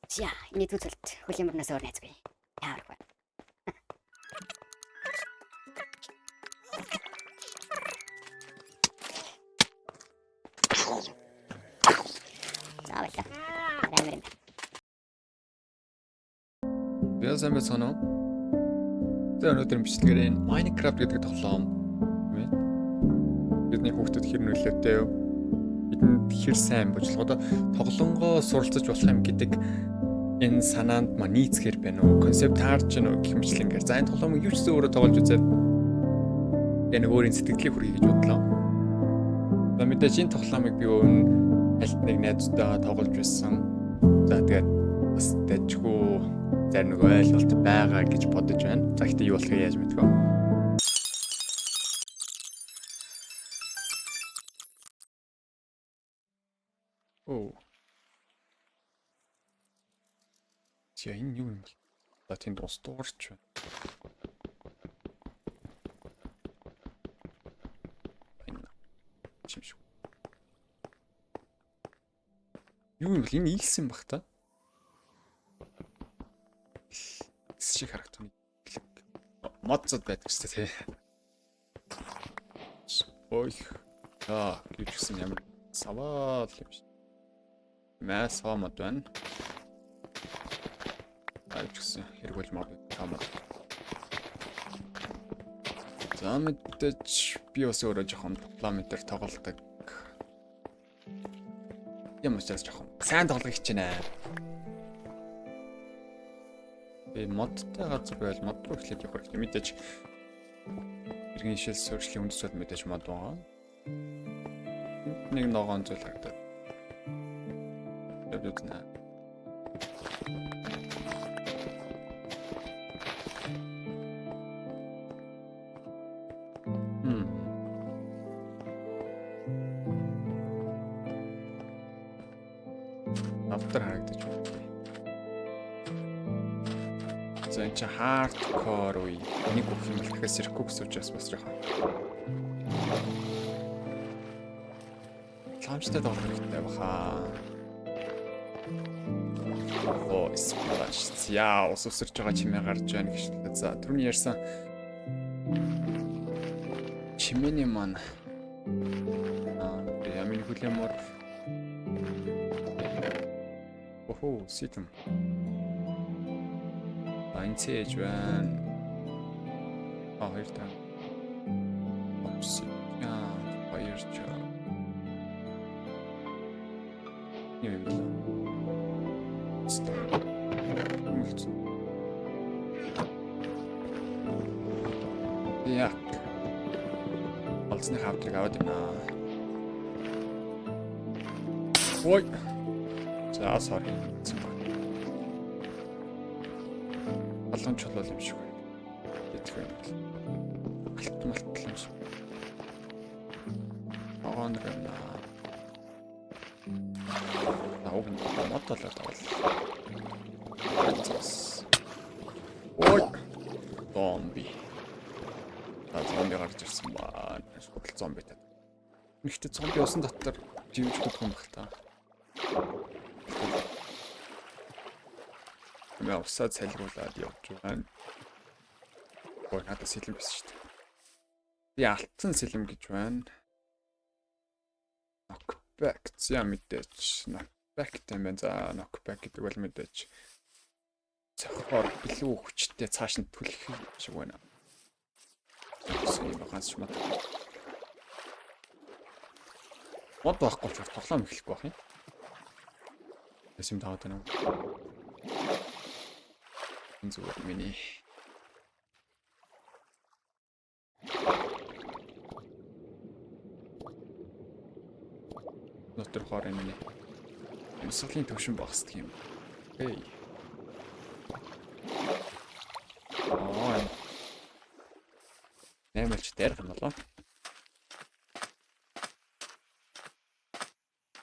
За, энэ зүйлд хөлийн мөрнөөс өөр найзгүй. Яарах вэ? За баярлалаа. Амар юм. Би сайн байцгаана уу? За өнөөдөр бичлэгээр энэ Minecraft гэдэг тоглоом тийм ээ. Бидний хүүхдэд хэр нөлөөтэй вэ? Бидэнд хэр сайн бодлого одоо тоглонгоо суралцаж болох юм гэдэг энэ санаанд ма нийцхээр байна уу? Концепт таарч байна уу гэх мэтлэнгээр. За энэ тоглоомыг юу ч гэсэн өөрөө тоглож үзээд яг нэг өөрийн сэтгэлийг хүргэе гэж бодлоо. За мэдээж энэ тоглоомыг би өмнө альт нэг найзтайгаа тоглож байсан. За тэгээд бас дэжгүй зарим нэг ойлголт байгаа гэж бодож байна. За гэхдээ юу болохыг яаж мэдэх вэ? Оо. За энэ юу юм бол? За тэнд ус дуурч байна. Энэ чим шиг. Юу юм бол энэ ийлсэн бах та? Шиг харагдана. Модцод байдаг шүү дээ тий. Ой. Аа, гэж гисэн ямар саваал юм шиг. Маа сава мод байна. Аа, гисэн хэрэг болж магадгүй сава мод. За мэдээж би бас өөрөө жоохон тоглоом дээр тоглодог. Юм учраас жоохон сайн тоглох хичээнэ. Би модтой газар байвал мод руу эхлээд явах хэрэгтэй. Мэдээж иргэн шил суурьшлийн үндэс бол мэдээж мод байгаа. Энд нэг ногоон зүйл харагдаад. Явж үзнэ. Автор харагдаж байна. За энэ чинь hardcore үе. Энийг өгөх юм бол дахиад сэрэхгүй гэсэн учраас бас жоохон. Ламжтай тоглох хэрэгтэй баха. Оо, splash. Яа, ус үсэрч байгаа чимээ гарч байна гэж. За, түрүүний ярьсан чимээний маань аа, ямин хүлээн мөр. Охоо, ситэн. Антиэж байна. А хоёр та. Obsidian хоёр ч. Юу юм бэ? Стоп. Мөлц. Яг. Олцны хавдрыг аваад байна. Ой. За sorry. Олон чулуул юм шиг байна. Идэх юм бол. Алт малтал юм шиг. Ногоон юм аа. Уг нь мод болоод байгаа л. Ой. Зомби. За зомби гарч ирсэн байна. Шууд зомби таа. Гэхдээ зомби усан дотор живж өгөх юм баг та. Мэ усаа цалгуулад явж байна. Ой надад сэлэм байсан шүү дээ. Би алтан сэлэм гэж байна. Knockback за мэдээч. Knockback юм байна. За knockback гэдэг бол мэдээч. Цохоор илүү хүчтэй цааш нь түлхэх юм шиг байна. Юм ганц шмат. Мод байхгүй ч тоглоом эхлэхгүй байх юм. Тэс юм таад байна уу? Энэ зүгээр миний нотор хоор миний амьсгалын төвшин багасдаг юм. Эй. Аа. Нэмэлч дээрх юм болоо.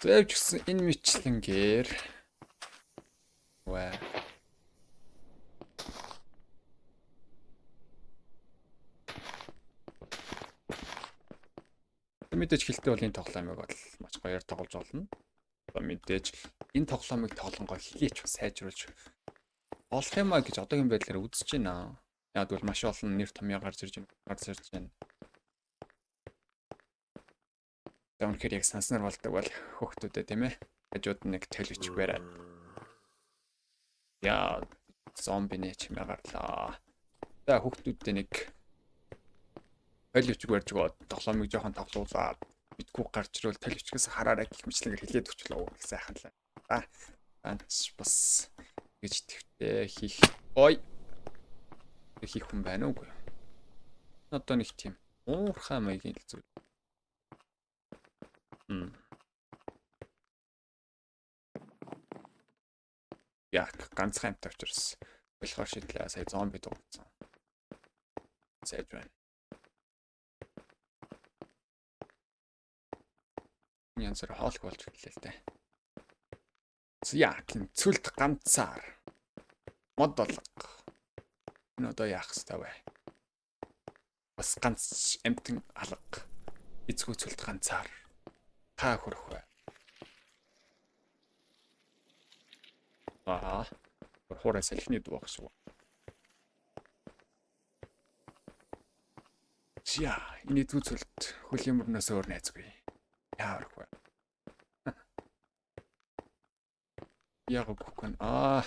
Зэвч гисэн энэ мэтлэнгээр ваа. Мэдээж хэлтэй бол энэ тоглоомыг бол маш гоёор тоглож болно. Одоо мэдээж Энэ тоглоомыг тоглонгоо хилээч сайжруулж болох юм а гэж одоогийн байдлаар үзэж байна. Яг бол маш олон нэр томьёо гарч ирж байна. Гарч ирж байна. За үнэхээр яг санснаар болдог бол хөөхтүүдээ тийм ээ. Хажууд нэг толич бариад. Яа, зомбины чимээ гарлаа. За хүүхдүүдтэй нэг толич барьж өгөөд тоглоомыг жоохон тоглуулад битгүү гарч ирвэл толичгээс хараарай гэх мэтлэнгээр хэлээд өчлөө. Их сайхан л. За бас гэж итгэвтэй хийх. Ой. Хийх хүн байна уугүй юу? Одоо нэг тийм уурхай маягийн л зүйл. Яг ганцхан амт авчирсан. Болохоор шийдлээ. Сая зомби дуугдсан. Сайж байна. Янз бүр хоолг болж эхэллээ л дээ. За цүлд ганцаар мод болго. Энэ одоо яах ёстой вэ? Бас ганц амтэн алга. Эзгүй цүлд ганцаар та хөрөх вэ? Аа. Хуурай салхины дуу багш. За, энэ эзгүй цүлд хөлийн мөрнөөс өөр найзгүй. Яа өрөх вэ? Яг үгүй. Аа.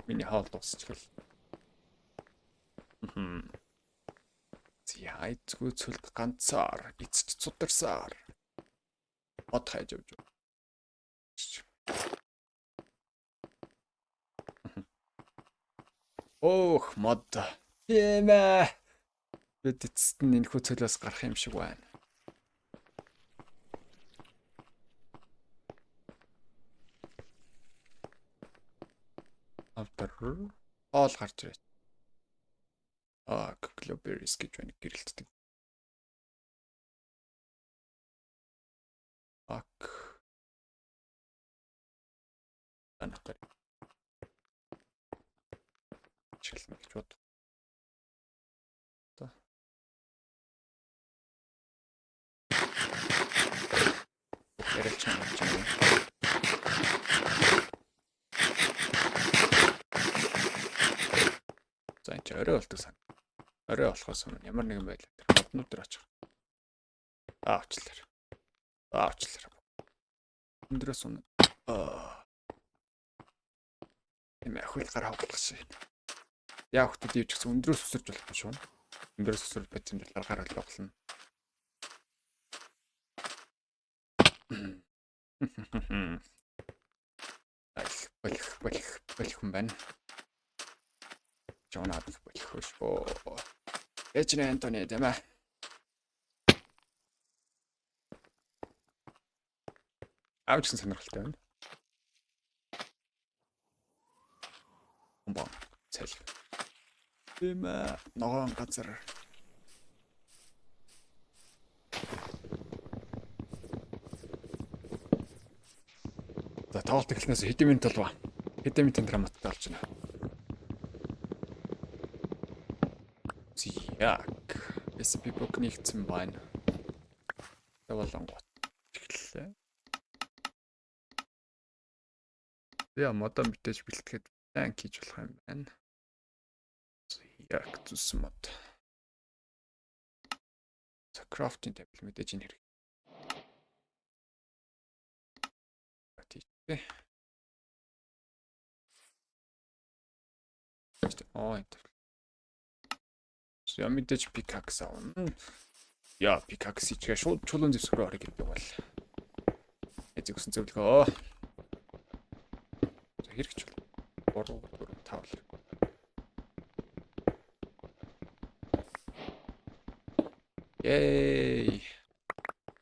Миний хоол дуусчихвал. За, эзгүй цүлд ганцаар эцч цударсаар мод хайж явж. Өөх мод. Тийм ээ. Бид эцэст нь энэхүү цөлөөс гарах юм шиг байна. Автор хоол гарч ирээ. Аа, Glowberries гэж байна гэрэлтдэг. Ак. Анатар. Чиглэн гэж бод. За. Яриач юм болж байна. За энэ ч орой болдог сан. Орой болохоос өмнө ямар нэгэн байдлаар тэр моднууд дээр очих. Аа очлаа. Аа очлаа. Өндрөөс өмнө аа. Тийм ахил гар хавглах шиг. Яа хөтөд юу ч гэсэн өндрөөс өсөрч болохгүй шүү. Өндрөөс өсөрч байсан дээр гар холбоглоно. Аль болох болох болох юм байна. Жонаад болох шүү. Ээж нэ Антони тийм ээ. Аавч гэсэн сонирхолтой байна. Бомбон цэл. Тийм ээ. Ногоон газар. За тоглолт эхэлснээс хэдэн минут болов? Хэдэн минутын драматтай болж байна. Яг SCP book нэгдсэн байна. Тавалангууд эхэллээ. За модоо мэдээж бэлтгэхэд танк хийж болох юм байна. Яг зүс мод. За crafting table мэдээж энэ хэрэг. Тийчээ. Аа энэ. За мэдээж pickaxe авна. Яа pickaxe чигээ шууд чулуун зэвсэг рүү орё гэдэг бол. Эзэг өсөн зөвлөгөө. За хэрэг чул. 3 4 5 л. Ей.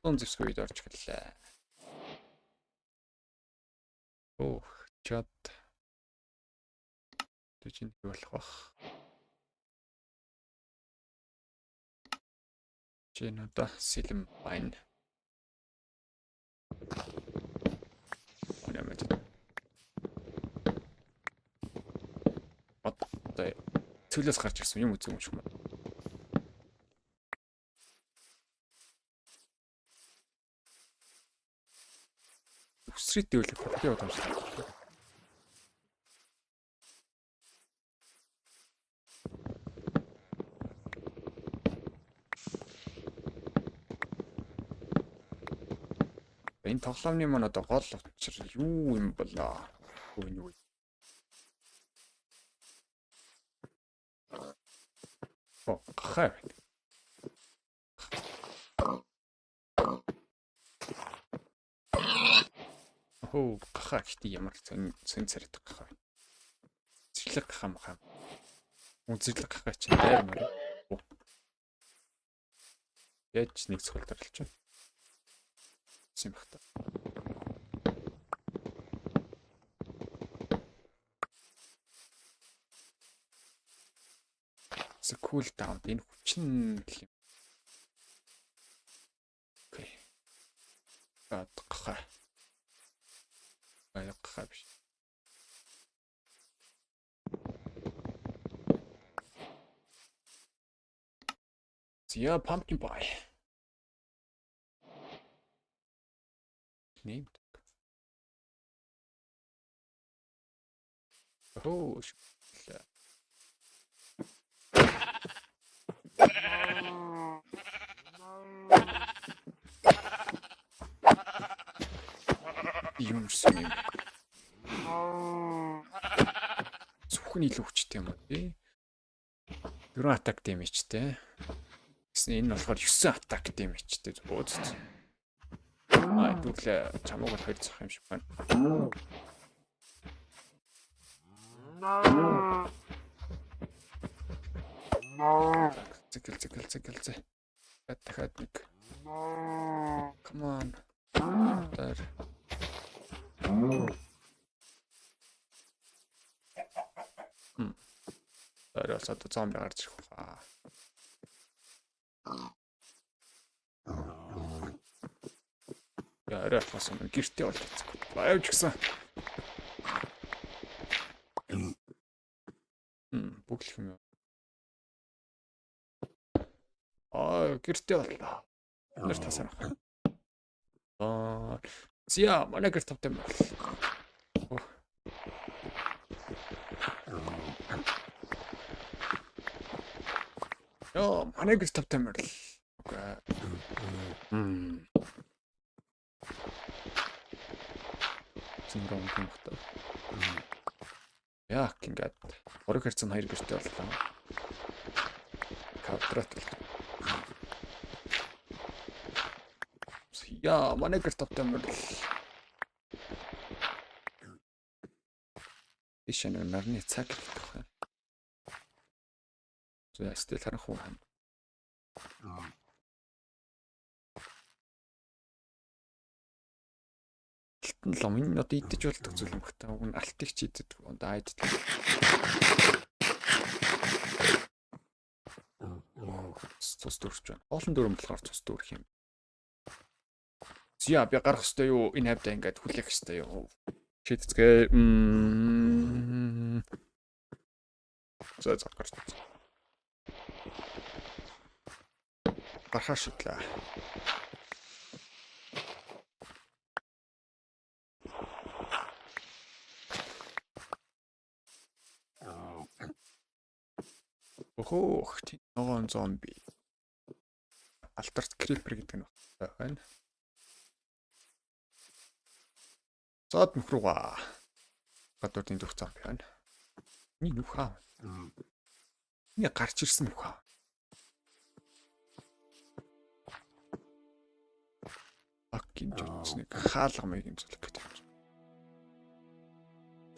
Чулуун зэвсэг үед орж эхэллээ. Ох, чат. Тэг чинь болох бах. Чи надаа сэлэм байна. Ономэд. Одоо цөлөөс гарч ирсэн юм үзэн юм шиг байна. Үсрийтэй үл хурдан яваад юм шиг. Энэ тоглоомны маань одоо гол учир юу юм болоо? Юу юм? Оо, гахай байна. Хөө, гахай гэхдээ ямар сонь сонь царайтай гахай байна. Зэрлэг гахай махай. Үзэрлэг гахай чинь дайрмаар. Яаж нэг цохол даралч. Юм бах та. So cool down. Энэ хүчин гэх юм. Окей. Гахай. Гахай гахай биш. За pumpkin pie. Name. Oh, Юмшсан юм. Зүхэн илүү хүчтэй юм уу тий? 4 attack damage-тэй. Гэсэн энэ нь болохоор 9 attack damage-тэй бууз. Аа тэгвэл чамууг бол 2 цах юм шиг байна. Цэкэл цэкэл цэкэл цэ. Дахиад нэг. Come on. Тэр. Тэр бас одоо зомби гарч ирэх баха. Яа, арай болохоос өмнө гэртээ болж чадсгүй. Баявч гисэн. Бүглэх юм юу? Аа, гэртээ боллоо. Өнөр тасарах. Аа, зя, манай гэр тавтай юм бол. Йоо, манай гэр тавтай юм бол. Окей. Зинрон юм хта. Яг ингээд 3 хэрцэн 2 гэртэй боллоо. Квадрат боллоо. Яа, манай гэр тавтай юм бол. Тийш нэг нарны цаг хэрэгтэй байна. За, стил харанхуй юм. Алтан лом энэ одоо идэж болдог зүйл юм бах та. Уг нь алтыг ч иддэг. Одоо айддаг. Цус дүүрч байна. Олон дөрөм болохоор цус дүүрэх юм. Зя би гарах ёстой юу? Энэ хавьдаа ингээд хүлээх ёстой юу? Шийдэцгээ. За за гарч. Гарахаа шийдлээ. Өхөөх ногоон зомби. Алдарт крипер гэдэг нь байна. Зоод нөх рүүгээ. Гадуурын зүрх зомби байна. Миний нүх аа. Миний гарч ирсэн нүх аа. Акин жигч нэг хаалга маяг юм зүйл гэдэг юм.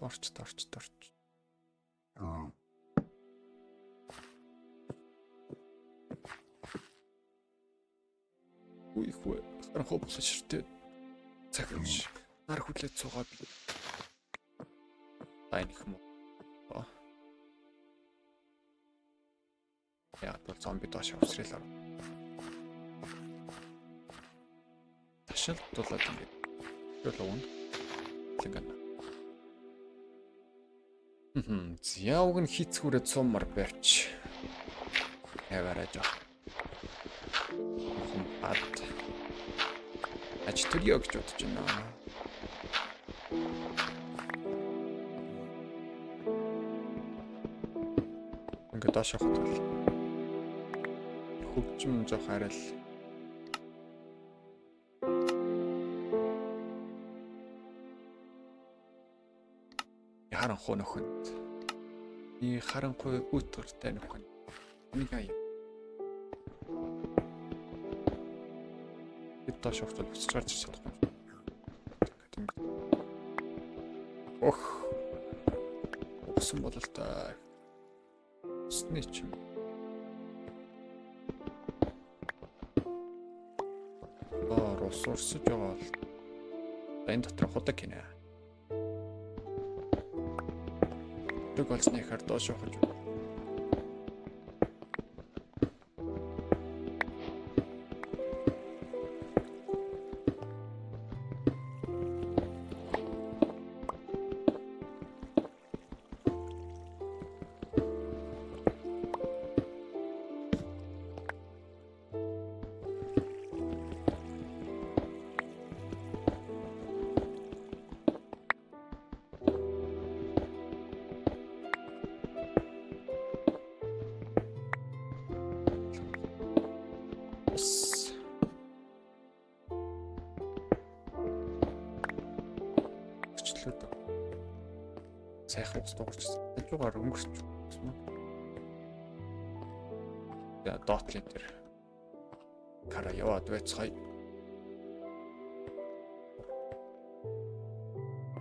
Торч торч торч. Үгүй харанхуй болсон ширтээ цагч нар хүлээж суугаа би. Сайн их юм уу? Яг бол зомби доош өвсрэл орно. Ташилдуулаад ингээд л угна. Ингээд. Зя уг нь хийцгүүрээ цуумар барьч. Яваарай жоох. Бад. Аж төрьё гэж бодож байна. Ингээд доош явахад бол хөгжим жоох арай л харанхуй нөхөнд. И харанхуй үтгэртэй нөхөнд. Нэг аяа. Бид доош явах бол буцаж гарч ирж чадахгүй. Ох. Усан бололтой. Усны ч юм. Аа, ус урсаж байгаа бол энэ дотор худаг гинэ. Худаг олсны ихэр доош явах. Ус. Өчлөө. Сайхан ус дуурчсан. Хажуугаар өнгөрч юм. За доотлын дээр караа яваад байцгаая.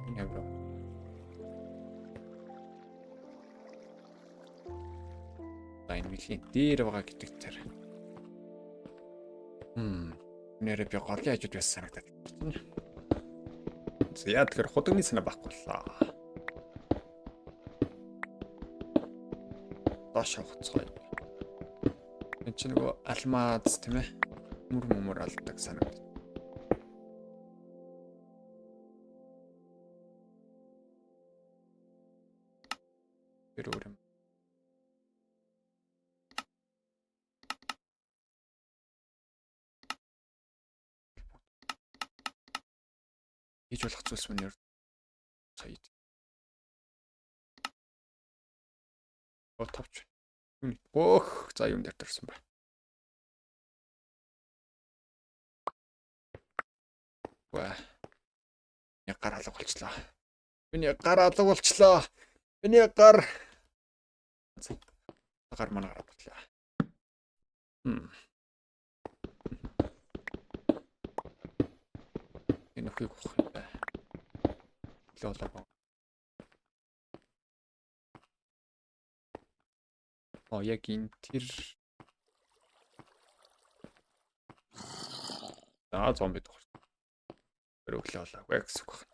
Энэ хавраа. За энэ мөлийн дээр байгаа гэдэг тэр. Нэрээ би голын хажууд байсан санагдаад байна. За яа тэгэхээр худагны санаа байхгүй боллоо. Доош явах цай. Энд чинь нөгөө алмаз тийм ээ. Мөр мөмөр алдаг санагдав. Тэр өөр юм. Хийж болох зүйлс мань ер сая. О тавч. Өөх за юм дээр төрсөн байна. Ва. Миний гар алга болчлоо. Миний гар алга болчлоо. Миний гар. Гар манай гараад боллоо. Энэ өхийг ухах юм байна. Лолоо. О яг энэ тэр аа зомби дуурай. Өглөө болоогүй гэсэн үг байна.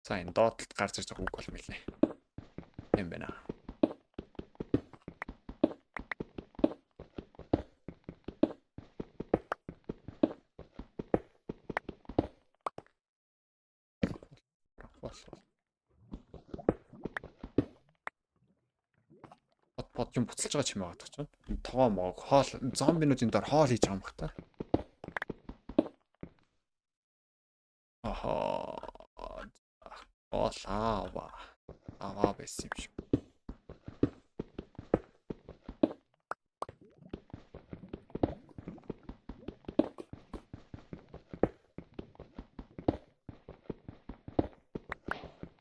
За энэ доотлолт гарч ирж байгаа үг бол мэлнэ. Юм байна. Бод юм буцалж байгаа чимээ байгаа чинь. Тогоо мог хоол зомбинуудын дор хоол хийж байгаа юм бах та. Ахаа. Лава. Лава байсан юм шиг.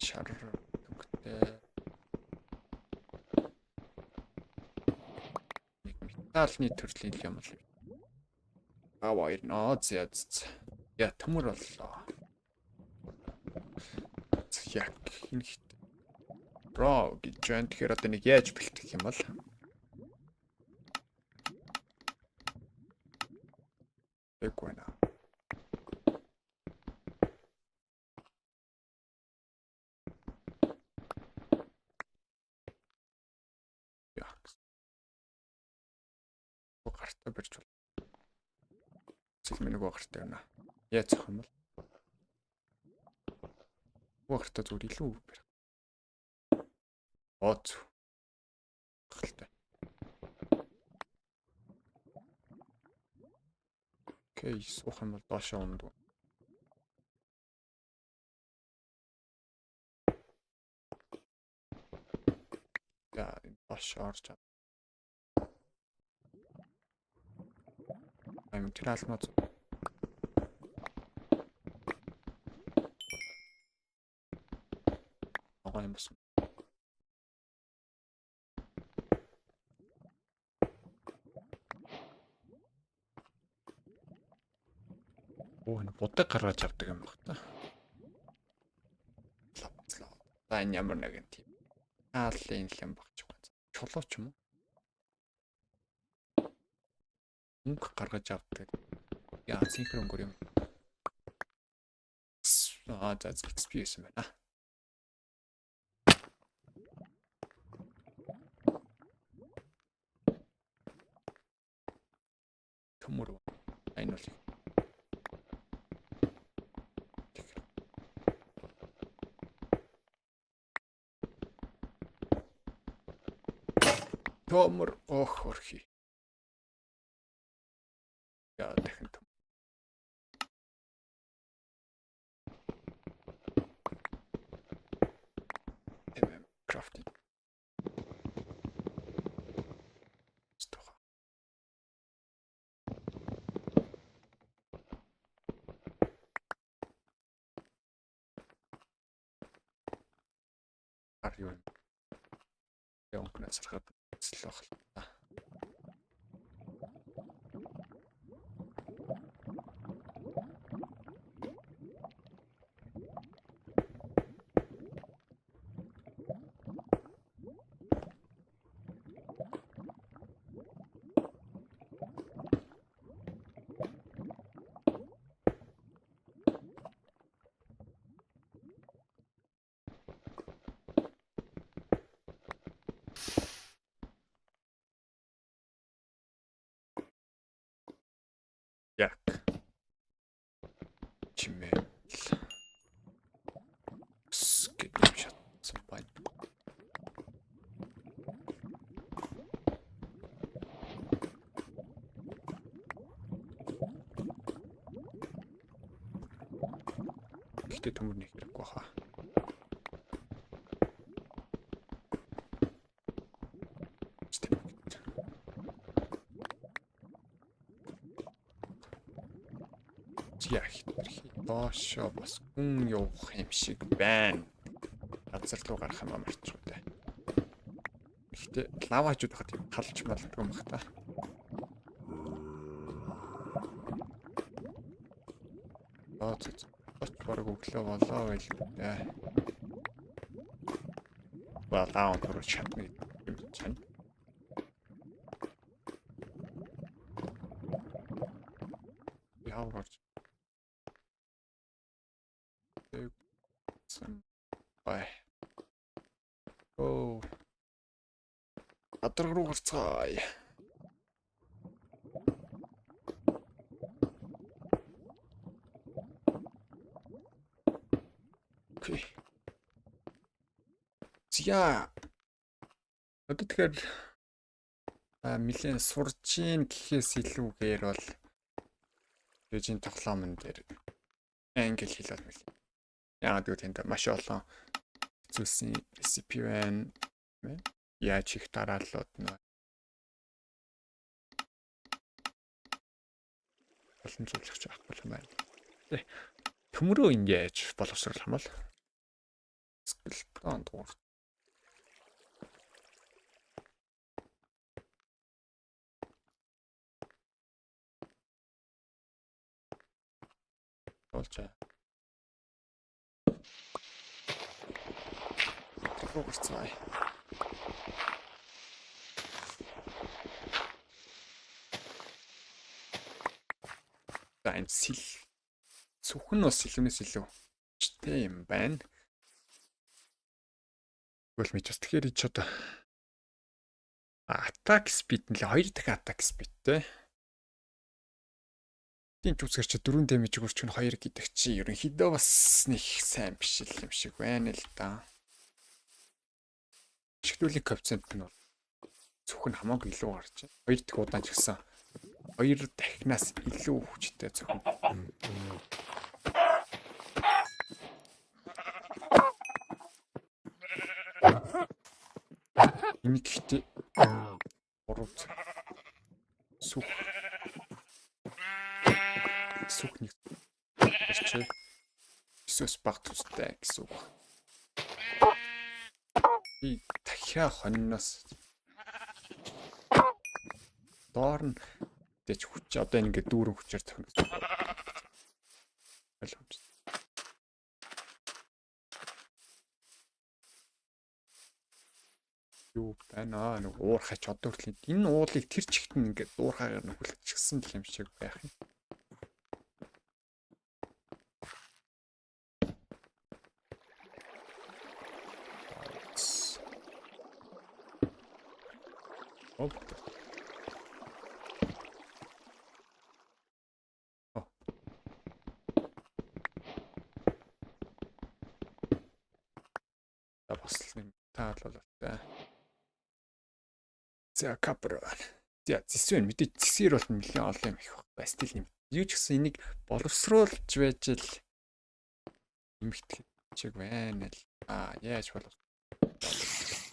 Шар түгтэй. Нэг металлны төрлийн юм л. Лава ирнэ. За за. Я төмөр боллоо. Яг энэ хит. Бро гэж байна. Тэгэхээр одоо нэг яаж бэлтгэх юм бол? Эгүй байна. Яг. Гартаа барьж бол. Цэл минь нөгөө гартай байна. Яаж зөх юм бол? Нөгөө гартаа зүгээр илүү барих. Оо зү. Хөлтэй. Окей, суух юм бол доошоо ундаг. Доош орж юм тэр алмаз. Байгаа юм бас. Оо, энэ будаг гаргаж авдаг юм баг та. За, энэ ямар нэгэн тийм хаалын юм багч юм. Чулуу ч юм уу? Мөнгө гаргаж авдаг. Яа, синхрон өнгөр юм. Аа, за, XP байсан байна. Төмөр. Энэ бол төмөр ох орхи. Яа, дахин төмөр. Тийм crafting. Стох. Ар юу юм. Явкнаас сархад л баг л та. Яг. Чимээ. Скет юм шатсан байна. Гэхдээ төмөр нэг хэрэггүй хаа. Яа хитрхи доошоо бас хүн явах юм шиг байна. Газар руу гарах юм амарчих үү. Гэхдээ лаваачууд хахад тийм талж малдгүй юм бах та. Аа зү. Оч бараг өглөө болоо байлгүй дээ. Балаан төрөж чадна юм чинь. Яа орж. Бай. Оо. Адраг руу гарцгаая. Окей. За. Одоо тэгэхээр нэлээд сурж гин гэхээс илүүгээр бол Тэжин тоглоомн дээр англи хэл бол мэл. Яагаад гэвэл тэнд маш олон зүйлсийн recipe байна. Яаж хийх дарааллууд нь олон зүйлч авах юм байна. Төмөрөө ингэж боловсруулах юм бол скелетон дуур. Болчаа. Руу гарцгаая. За, энэ сэл сүхэн бас сэлүүнээс илүү хүчтэй юм байна. Тэгвэл мэдээс тэгэхээр чи одоо attack speed нь л 2 дахин attack speedтэй. Тийм ч үсгэр чи 4 damage өгч нь 2 гэдэг чи ерөнхийдөө бас нэг сайн биш л юм шиг байна л да. Шигтүүлийн коэффициент нь бол цүхэн хамаагүй илүү гарч байна. 2 дахь удаан ч гэсэн 2 дахинаас илүү хүчтэй цүхэн. Энийг гэхдээ 3 цаг. Сүх. Сүх нэг чи. 9-өөс бага төстэй гэсэн үг. Би дахиад хоньноос доор нь дэж хүч одоо ингэ дүүрэн хүчээр цохино гэсэн. Ойлгомжтой. Юу байна нэг уурхай ч одоо хүртэл энэ уулыг тэр чигт нь ингээд уурхаагаар нөхөлчихсэн л юм шиг байх юм. Оп. За бас л нэг таалалтай. За капр. За зэс байна. Мэдээж зэсээр бол нэлээд олон юм их баг. Стил юм. Юу ч гэсэн энийг боловсруулж байж л нэмэгдэх чиг байна л. Аа яаж болов.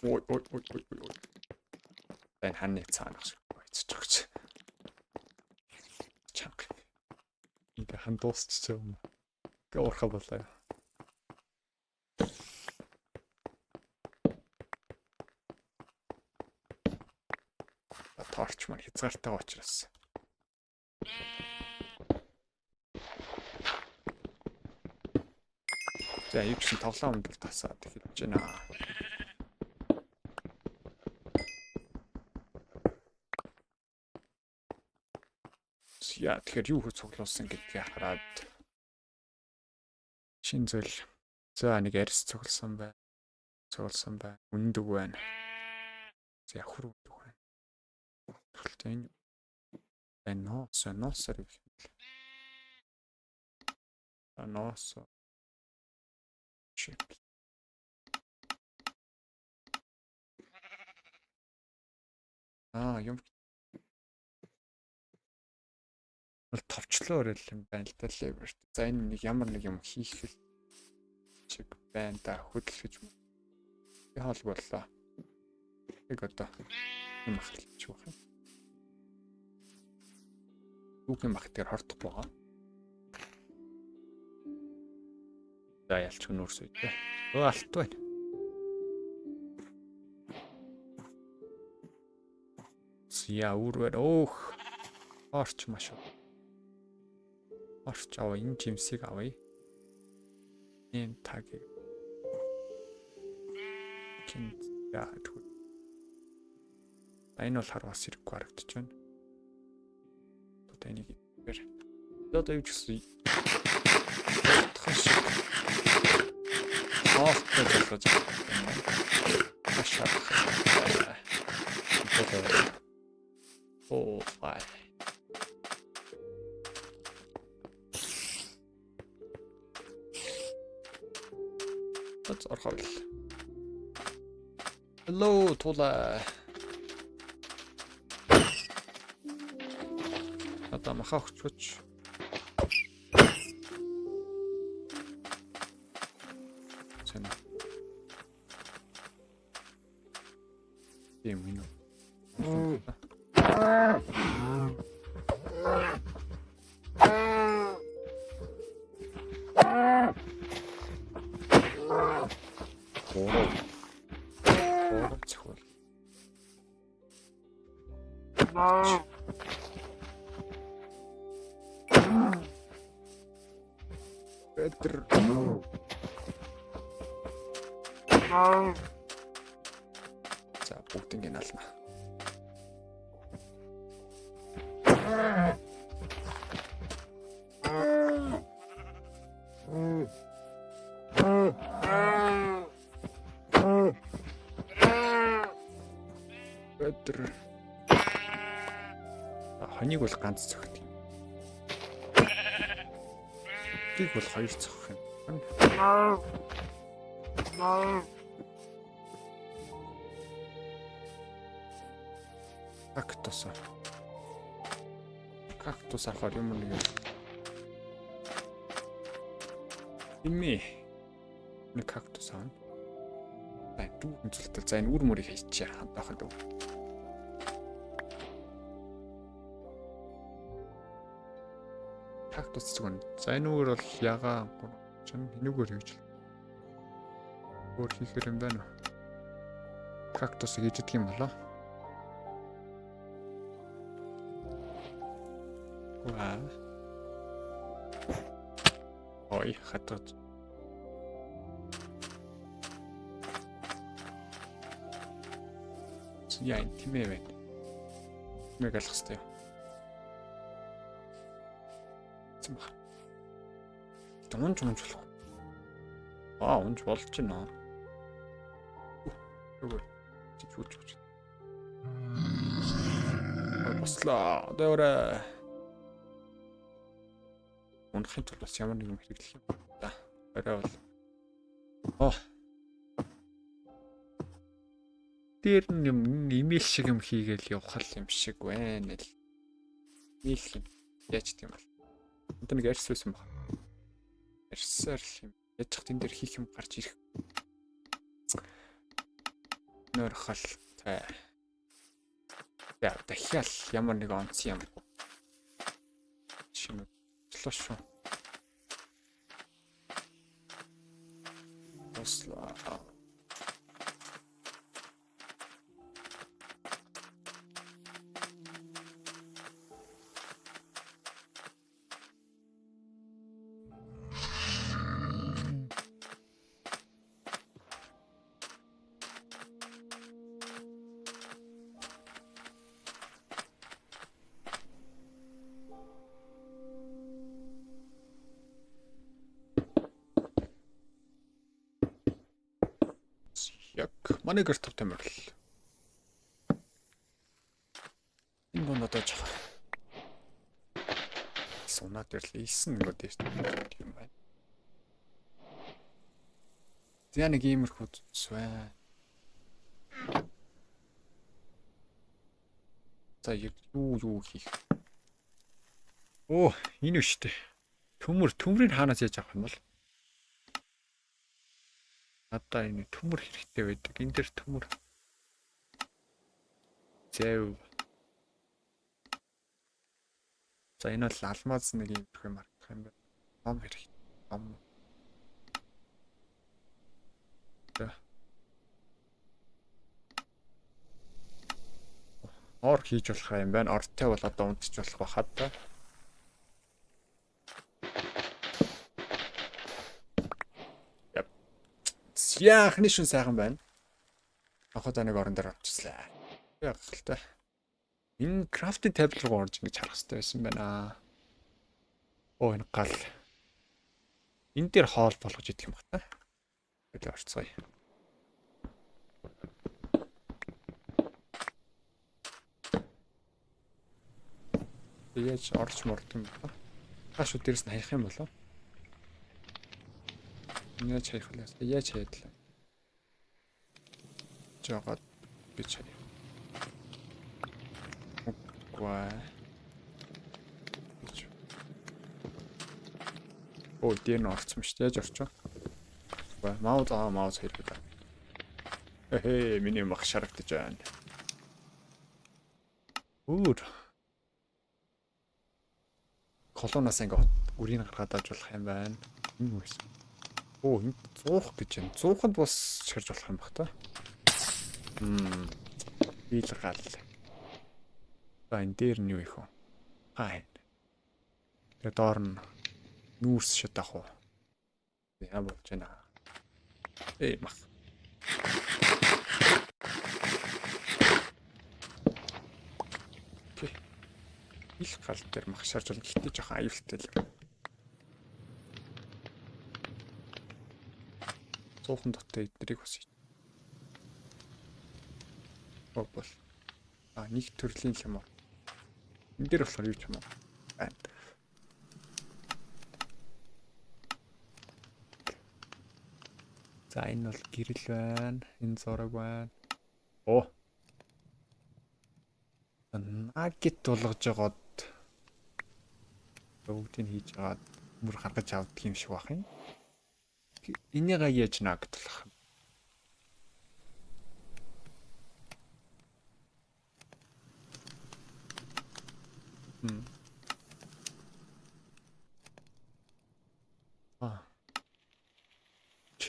Ой ой ой ой ой. Энэ ханны цаана шиг ойцож байгаа ч. Чанга. Ингээ хан дуусчих юм. Ингээ уурхаа болоо. Торч маань хязгаартайгаа учраас. За юу ч гэсэн тоглоом бол тасаад эхэлж байна. За тэгэхээр юу хөө цуглуулсан гэдгийг хараад шин зүйл. За нэг арьс цугласан бай. Цугласан бай. Үндэг байна. За хөр үндэг байна. Тэгвэл энэ байна ноос ноосоор юм л. Ноос. Чип. Аа юм бол товчлоо өрөөл юм байна л да леверт. За энэ нэг ямар нэг юм хийх л чиг байна да хөдөлгөж. Би хоолг боллоо. Яг одоо юм ахлчих байх юм. Түүхийн мах дээр хордохгүй байгаа. За ялч нүүрс үйдээ. Өө алт байна. Яа үүр байна. Өөх. Орч маш. Орч аваа энэ жимсийг авъя. Нэм таг. Кин яа тэгвэл. Энэ бол хар бас хэрэггүй харагдаж байна. Одоо энийг ихээр. Одоо юу ч гэсэн утхан шиг. Хоолтой залгаж авах юм байна. Маш харах. Оо бай. Let's орхол. Hello тула. Одоо маха өгчөөч. Цэна. Тийм минь. Гурав. Гурав цохол. Петр. За бүгднийг нь ална. Петр. Хоныг бол ганц цогт. Тийг бол хоёр цохох юм. Кактус. Кактус авахар юм нэг юм. Имми. Нэг кактус аавна. Дүүрэн зүлтэл. За энэ үр мөрийг хийчихье. Одоохондоо. Кактус зүгэн. За энэ үгээр бол ягаан 3 энүүгээр хийж л. Өөр хийхэр юм байна уу? Кактусыг хийж идэх юм болоо. Ваа. Ой, хатаж. Яа, энэ тимээ байна. Тимээг алах хэрэгтэй юм. Зам баг. Унж унж болох. Аа, унж болж байна. Үгүй. Чи чүүч чүүч. Бослоо. Одоо өөрөө унахын тулд бас ямар нэг юм хэрэглэх юм. За, орой бол. Оо. Дээр нь юм имэйл шиг юм хийгээл явах юм шиг байна л. Имэйл юм. Яаж тийм бол. Одоо нэг арьс байсан баг. Арьсаар л юм. Яаж ч тэн дээр хийх юм гарч ирэх. Нөрхөлтэй. Я дахиад ямар нэг онц юм. Шинэ шүү. Бослоо. Яг манай гэр тав тамирл. Энэ гон одоо жах. Сунаад ирлээ. Исэн нөгөө дээш юм байна. За нэг иймэрхүү зүс байна. За юу хийх. Оо, энэ үү штэ. Төмөрийг хаанаас яаж авах юм бол? Надаа энэ төмөр хэрэгтэй байдаг. Энэ дээр төмөр. Зэв. За энэ бол алмаз нэг юм их юм харагдах юм байна. Ном хэрэгтэй. Ном. За. Ор хийж болох юм байна. Ортой бол одоо унтчих болох байхад та. Яа, анхны шүн сайхан байна. Анхудаа нэг орон дээр орчихлаа. Яг гахалтай. Энэ crafting table руу орж ингэж харах хэрэгтэй байсан байна. Оо, энэ гал. Энэ дээр хоол болгож идэх юм бах та. Тэгэл орцгоё. Яаж орж морд юм бэ? Тааш дээрс нь хаях юм болов? Яаж хаях вэ? Яаж хаяадлаа? Жогод би чай. Үгүй. Оо, дээр нь орцсон шүү дээ. Яаж орчих вэ? Үгүй. Маус хэрэгтэй. Эхээ, миний мах шарагдаж байна. Өөр. Колоноос ингээ үрийг гаргаад авч болох юм байна. Энэ үү? Оо, энэ 100 гэж байна. 100-нд бас чарж болох юм бах та. Бийлгал. За энэ дээр нь юу их вэ? Аа. Тэгээ доор нь нүүрс шат ах уу? Яа болж байна? Эй мах. Окей. Бийлгал дээр мах шарж болно. Гэхдээ жоохон аюултай л юм. 100 доттой эднэрийг бас бол. А нэг төрлийн юм уу? Энэ дээр болохоор юу ч юм уу? Байна. За энэ бол гэрэл байна. Энэ зураг байна. Оо. Наггет болгож байгаад бүгдийг хийж байгаад мөр гаргаж авдаг юм шиг байх юм. Энийгээ яаж нагт болох юм?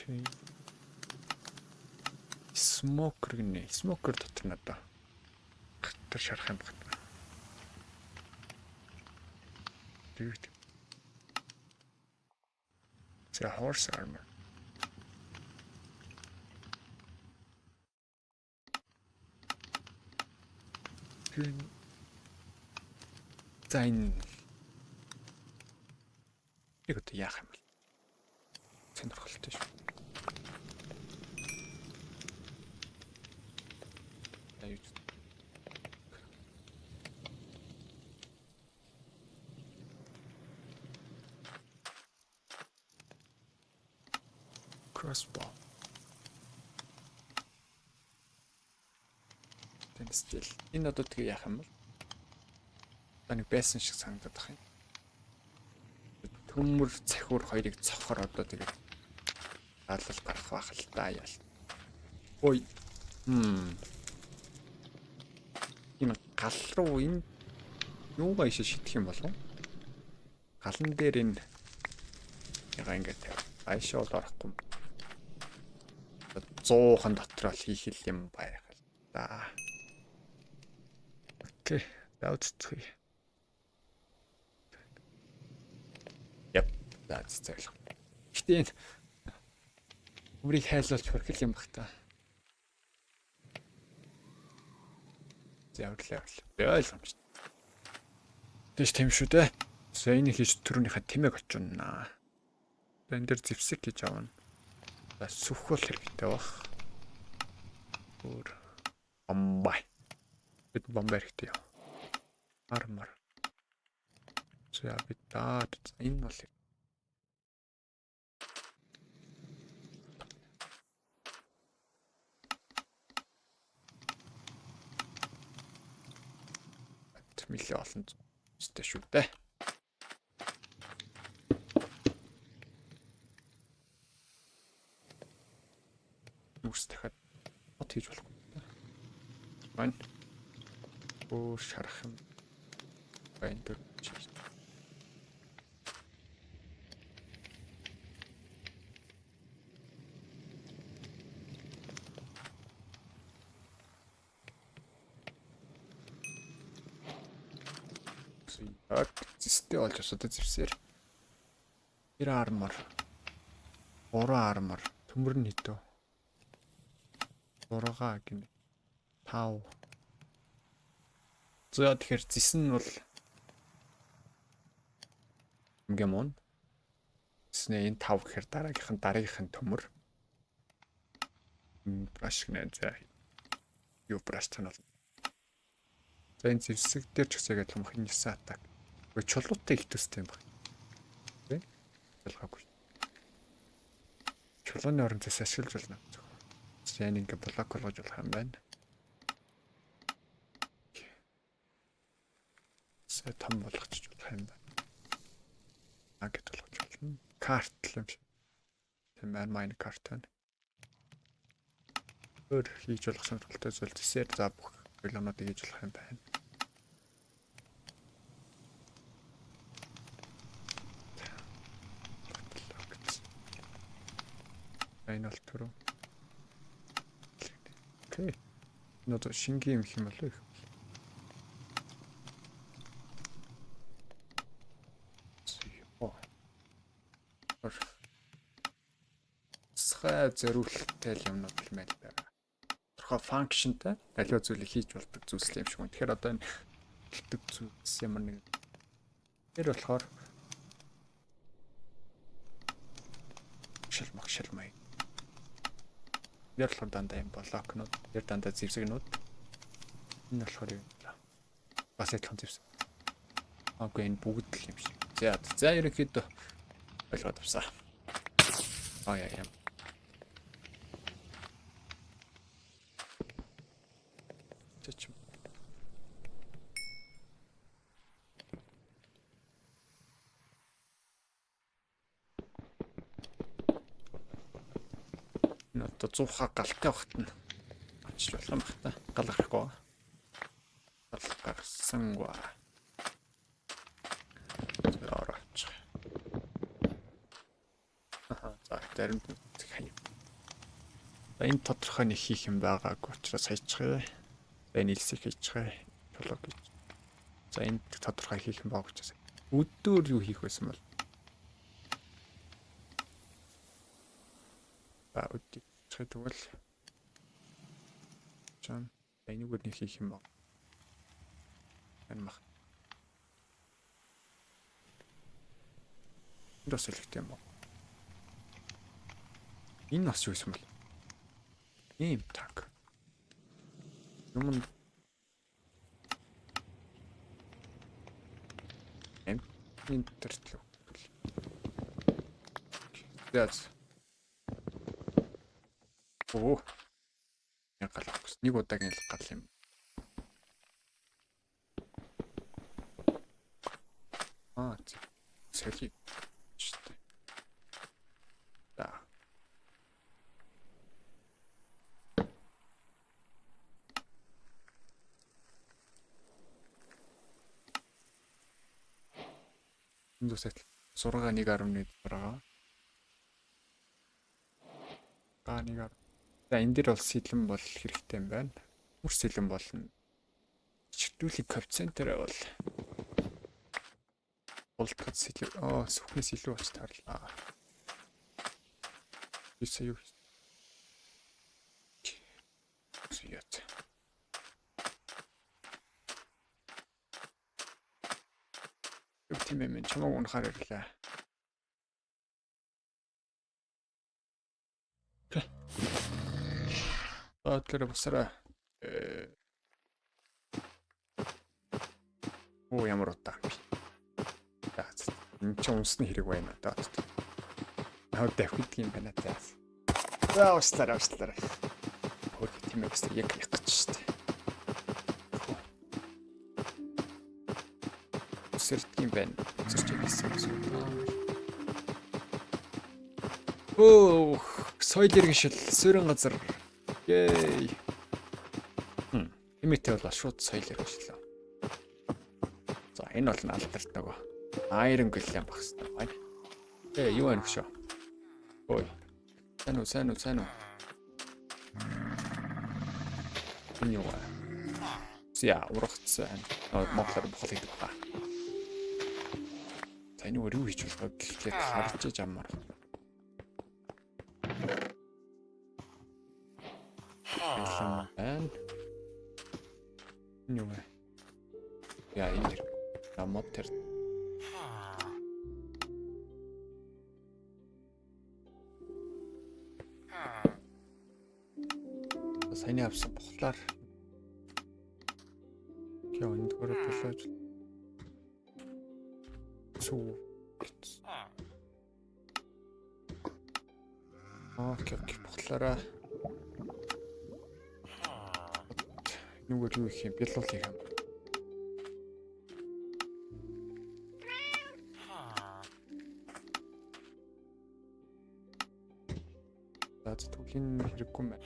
Chain. Smoker гинэ. Smoker дотор надаа. Тэр шарах юм байна. Dude. За, horse armor. Тэр. За, энэ яг одоо яах юм бэ? Сонирхолтой шүү. За, юу ч. Crossbow. Тэн стил. Энэ одоо тэгээ яах юм бол? Одоо нэг байсан шиг санагдаад байх юм. Төмөр цахиур хоёрыг цохор одоо тэгээд галал гарах байх л да яал. Ой. Энэ гал руу энэ юугаа ишээ шидэх юм болов? Галан дээр энэ яга ингэ тавь. Аашаа бол орохгүй. 100-хан дотор л хийх юм байх л да. Okay. За, үзцгээе. Yep. За, зөв. Гэтэ энэ өмрийг хайлуулж хөрхөл юм бах та. За, яварлаа, яварлаа. Ойлгомжтой. Тэш тийм шүү дээ. За, энэ хийж түрүүнийхээ тэмээг очиунаа. За, энэ дэр зэвсэг гэж авна. За, сүх бол хэрэгтэй бах. Өөр бомбай. Бид бомбай хэрэгтэй юу? Armor. За, бид даа энэ бол нэлээ олон зүстэй шүү дээ. Нүрс дахиад бот хийж болохгүй. Мань. Өөр шарах юм. Байна дэр. Яг зэстэй болж асуудаг зэвсээр. 2 armor. 3 armor. Төмөр нь хэдөө? 6 гинэ. 5. За, тэгэхээр зэс нь бол хамгийн муу. Зэснээ энэ 5 гэхээр дараагийнх нь төмөр. Brush гинэ. За. Юу brush тань бол. За, энэ зэвсэг дээр ч гэсэн яг адилхан энэ 9 attack. Өө, чулуутай их төстэй юм байна. Тэ? Ялгаагүй. Чулууны орон зэс ашиглаж болно. За, энэ ингээ блок болгож болох юм байна. За, том болгочих болох юм байна. Нагет болгож болно. Cart л юм шиг. Тийм байна, mine cart байна. Өөр хийж болох сонирхолтой зүйл зэсээр за бүх ойлонуудыг хийж болох юм байна. Энэ бол түрүү. Okay. Энэ одоо шингийн юм юм болов уу? О. Тусгай зориулттай л юмнууд л мэл байгаа. Тодорхой function тай аливаа зүйлийг хийж болдог зүйлс юм шиг байна. Тэгэхээр одоо энэ хэлдэг зүйлс ямар нэг тэр болохоор шил могшил маяг. Тэр болохоор дандаа юм блокнууд, тэр дандаа зэвсэгнүүд. Энэ болохоор юм л. Бас адилхан зэвсэг. Окей, энэ бүгд л юм шиг. За, за, ерөнхийдөө ойлгоод авсан. Аа, яа яа. Чич. Энэ одоо 100 галтай багт нь авчиж болох юм бах та. Гал гарахгүй. Гал гарсангүй. За, орооч. За. Заримд нь хаяа. За энэ тодорхой нэг хийх юм байгаагүй учраас хайчихъя. За энэ илсийг хийчихье. Чулуу гэж. За энд тодорхой хийх юм байгаа учраас өдөр юу хийх байсан бол? За өдөр тэгвэл чам энэгээр нэг хийх юм баг. Энэ мах. Энд бас элэгтэй юм баг. Энэ бас юу юм бол? Ийм таг. Юм энэ төртлөө. За. Оо. Яг гал авах. Нэг удаагийн л гал юм. Аа, соли. За. Энэ зүсэт 6 1.6. Га 1. За энэ дэр бол сэлэн бол хэрэгтэй юм байна. Мөр сэлэн болно. Чирдүүлэг коэффициентээр бол болтгод сэлэн. Аа, сүхнээс илүү болж тарлаа. Би сая юу хийсэн? Юу тийм юм чамайг унахаар ирлээ. За тэгэхээр басараа. Оо ямар удаан бэ. За энэ ч унсны хэрэг байна даа. Наа давхидг юм байна за. За уучлаарай уучлаарай. Хөр тийм ээ яг яг гэж штэ. Үсэрдэг юм байна. Үсэрч гэсэн үг. Оо, соёл иргэншил, суурин газар. Yay. Хэмээтэй бол шууд соёл иргэншил. За, энэ бол алдарт нөгөө Iron Golem байх хэрэгтэй байна. Ээ, юу байна хөшөө? Ой. Сайн уу, сайн уу, сайн уу? Энэ юу вэ? За, ургацсан. Монголоор бухал гэдэг байна. За, энэ өөр юу хийж болох вэ гэхлээр харж иж амаар. Байна. Энэ юу вэ? Яа, энэ дэр. Мод тэр. Саяны авсан бухлаар Кё энэ дөрөв болоод сүү. Окей, окей, бухлаараа. Нүгээр юу их юм? Бялуул хийх юм. За зүтгэлийн хэрэггүй юм байна.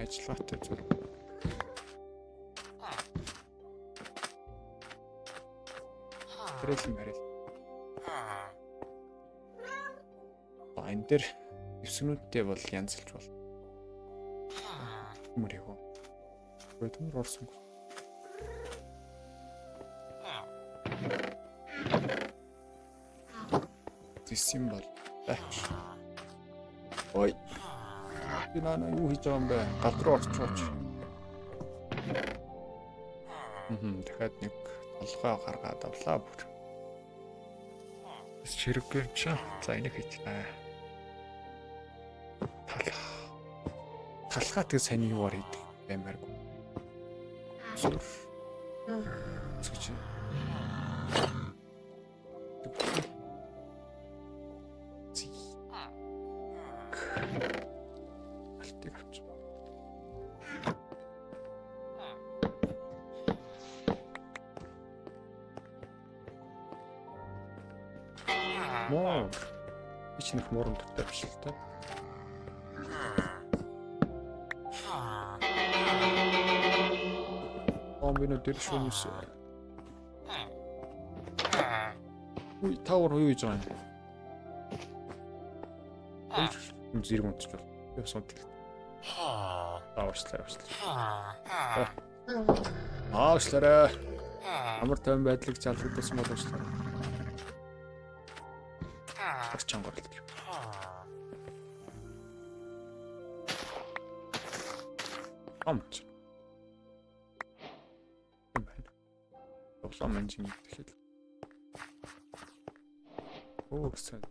Ажиллагаатай зүйл. Барил барил. За энэ дээр дэвсгнүүдтэй бол янзлж бол. Төмөр яг. Төмөр орсон. Зэс юм бол. Ой. Би наа юу хийж байгаа юм бэ? Гал руу орчооч. Дахиад нэг толгой гаргаад авлаа бүр. Хэрэггүй юм чи. За энийг хийчихнэ. Талах. Талхаа тэг сайн юугаар хийдэг баймааргүй. Сүр. Сүч. Алтыг авч. Моор. Би ч нэг муурын дуртай биш л та. Би нөө дээр шүүнэс. Үй, та гур юу хийж байгаа юм? Хүн зэрэг унтчих бол. Би бас унтдаг. Аа, уучлаарай, уучлаарай. Аа, уучлаарай. Амар тайван байдлыг залгуулсан бол уучлаарай. Бас чангаар л. Амч. Юм байна. Тоглоом engine гэхэд. Оо, сэн.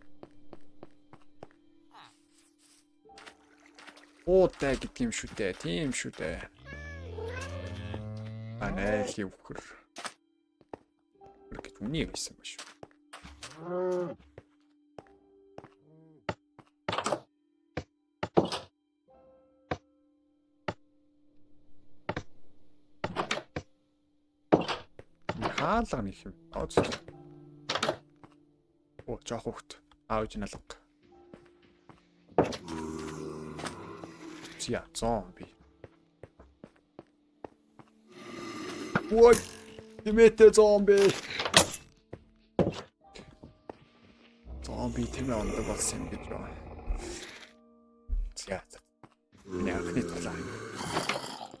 Уутай гэдэг юм шүү дээ. Тийм шүү дээ. А найлын үхэр. Үхэр гэж үний байсан ба шүү. Хаалга нэг юм. Оо, жоох хөхт. Аав ээж налга. За, зомби. Ой, тэмээтэй зомби. Зомби тэмээ ондог болсон юм гэж байна. За. Миний анхны тулаан.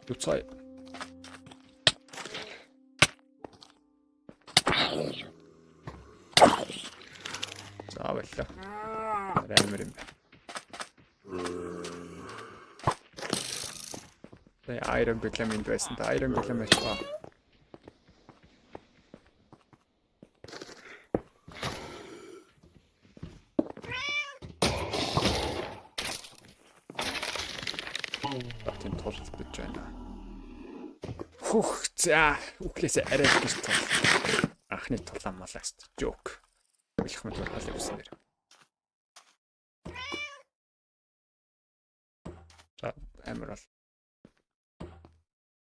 Юцай. За баярлалаа. Амар юм байна. Тэгээ Iron Golem энд байсан та Iron Golem ачгаа. Тийм тулдаж байна. Хүх, за үхлээсээ арай л гэж тул. Анхны тулаан малаас joke. Бэлэх мэт хал явсан дэр. За амар бол.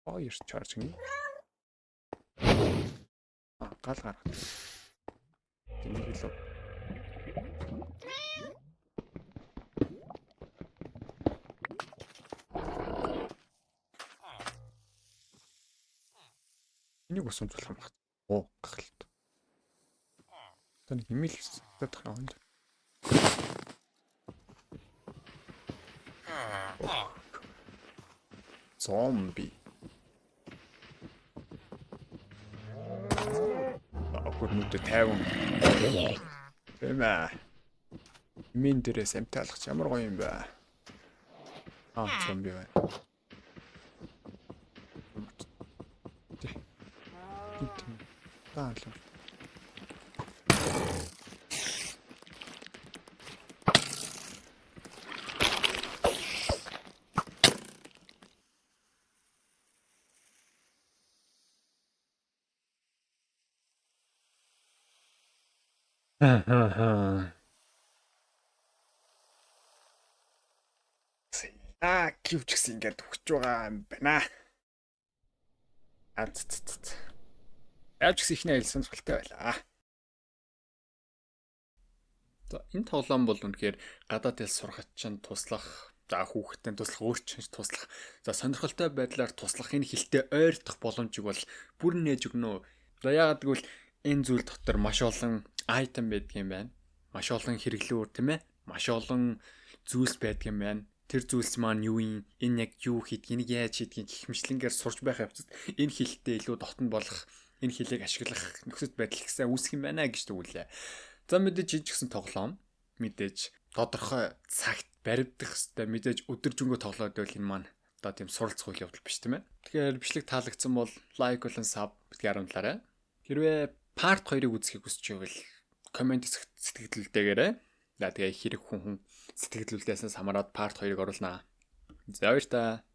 Fire charge гэнэ. А гал гаргах. Тэнийг илүү. Энийг ус унцлах юм байна. Оо, гахалт. Одоо нэг имэйл татах юм. Зомби. Огор нүдэ 50. Тийм ээ. Мин дээрээс амтаалах ямар гоё юм бэ? Аа, зомби байна. Таа л. Аа, кивч гэсэн ингээд өгч байгаа юм байна. Аа. Яаж гэсэн ихний аялал сонирхолтой байлаа. За энэ тоглоом бол үнэхээр гадаад хэл сурахад чинь туслах, за хүүхдтэй туслах, өөр чинь туслах, за сонирхолтой байдлаар туслах энэ хэлтэй ойртох боломжийг бол бүр нээж өгнө. За яагаад гэвэл энэ зүйл дотор маш олон item байдаг юм байна. Маш олон хэрэглүүр тийм ээ. Маш олон зүйлс байдаг юм байна. Тэр зүйлс маань юу юм? Энэ яг юу хийдгийг, энийг яаж хийдгийг гэх мэтлэнгээр сурч байх явцад энэ хэлтэй илүү дотн болох, энэ хэлийг ашиглах нөхцөл байдал ихсэн үүсэх юм байна гэж дүгүүлээ. За мэдээж жижигсэн тоглоом мэдээж тодорхой цагт баримтдах хэвээр мэдээж өдөржингөө тоглоод байвал энэ маань одоо тийм суралцах үйл явдал биш тийм ээ. Тэгэхээр бичлэг таалагдсан бол лайк болон саб битгий харамлаарай. Хэрвээ part 2-ыг үзэхийг хүсэж байвал коммент сэтгэлдэлтэйгээрэй. За тэгээ хэрэг хүн сэтгэлдүүлдээсээ самараад part 2-ыг оруулнаа. За баяр та.